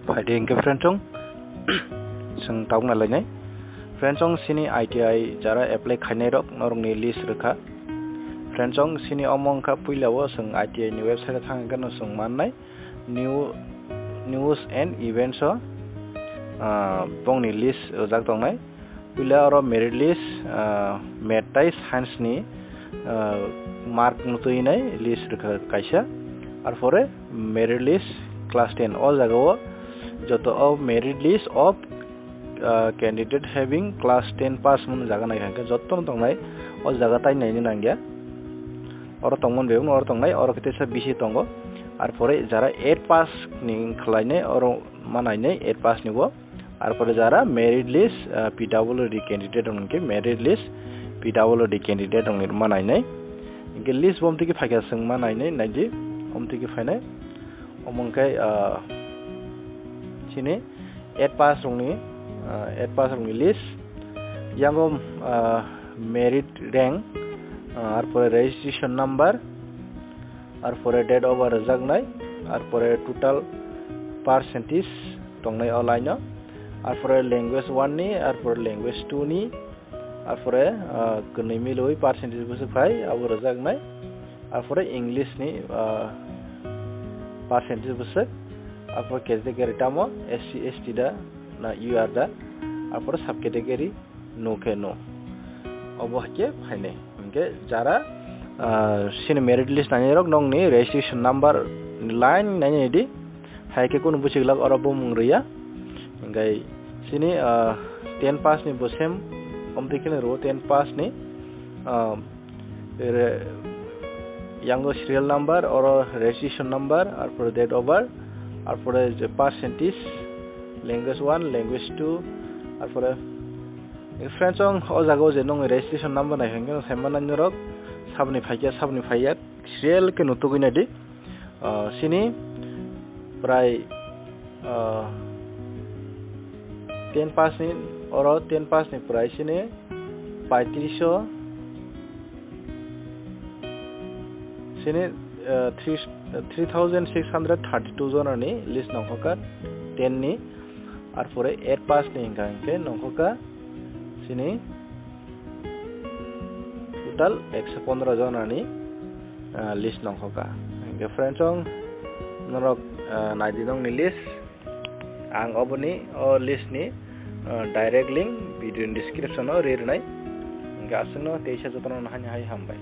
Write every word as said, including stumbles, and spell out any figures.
Phaidi hwnkhe friend chong, chwng tabuk nailainai. Friend chong, chini I T I jara apply khainai rok norokni list rwkha. Friend chong, chini omo wngkha puila o chwng I T I ni website o thang hwnkhe no chwng mannai new news and events o, ah, bongni list rwjak tongnai. Puila oro merit list, ah, math tai science ni, ah, mark no twi nai list rwkha kaisa. Arpore merit list class ten o jaga o joto o merit list of, ah, candidate having class ten pass hwnwi jaga naikha hwnkhe jotono tongnai o jaga tai naina nangya. Oro tongmani bebakno oro tongnai, oro khe teisa bisi tongo. Arpore jara eight pass ni khlainai oro ma nainai eight pass ni bo. Arpore jara merit list, ah, P W D candidate rok hwnkhe merit list P W D candidate rok ni ma nainai. Hwnkhe list bo omtwi khe phaikha chwng ma nainai, naidi omtwi khe phainai. Omo hwnkhe, ah, chini eight pass rokni, ah, eight pass rokni list. Yango, ah, merit rank, ah, arpore registration number, arpore date of birth rwjaknai, arpore total percentage tongnai o line o, arpore language one ni, arpore language two ni, arpore, ah, kwnwi milwi percentage bwswk phai abo rwjaknai, arpore English ni, ah, percentage bwswk, arpore category tamo S C, S T da na U R da, arpore sub category no khe no. Obo hai khe phainai. Hwnkhe jara, ah, chini merit list nainai rok nokni registration number line nainai di. Hai khe kunu buchik lak oro bumung rwya. Hwnkhe chini, ah, ten pass ni bo same omtwi khe rwo ten pass ni, ah, re-, yango serial number, oro registration number, arpore date of birth, arpore je percentage, language one, language two, arpore Friends, ang o jaga o je nong registration number nai hwnkhe sai manai norok saboni phaikya, saboni phaiya, serial khe nutugwi naidi. Ah, chini prai, ah, ten pass ni, oro ten pass ni prai chini paitris o, chini, ah, three, three thousand six hundred thirty two jona ni list nongkha ten ni. Arpore eight pass ni hwnkha hwnkhe nongkhoka chini total ekso pondro jona ni, ah, list nongkhoka. Hwnkhe friends, ang norok, ah, naidi nongni list. Ang oboni o list ni, ah, direct link video ni description o ri rwnai. Hwnkhe aswkno teisa jotono nahani hai hambai.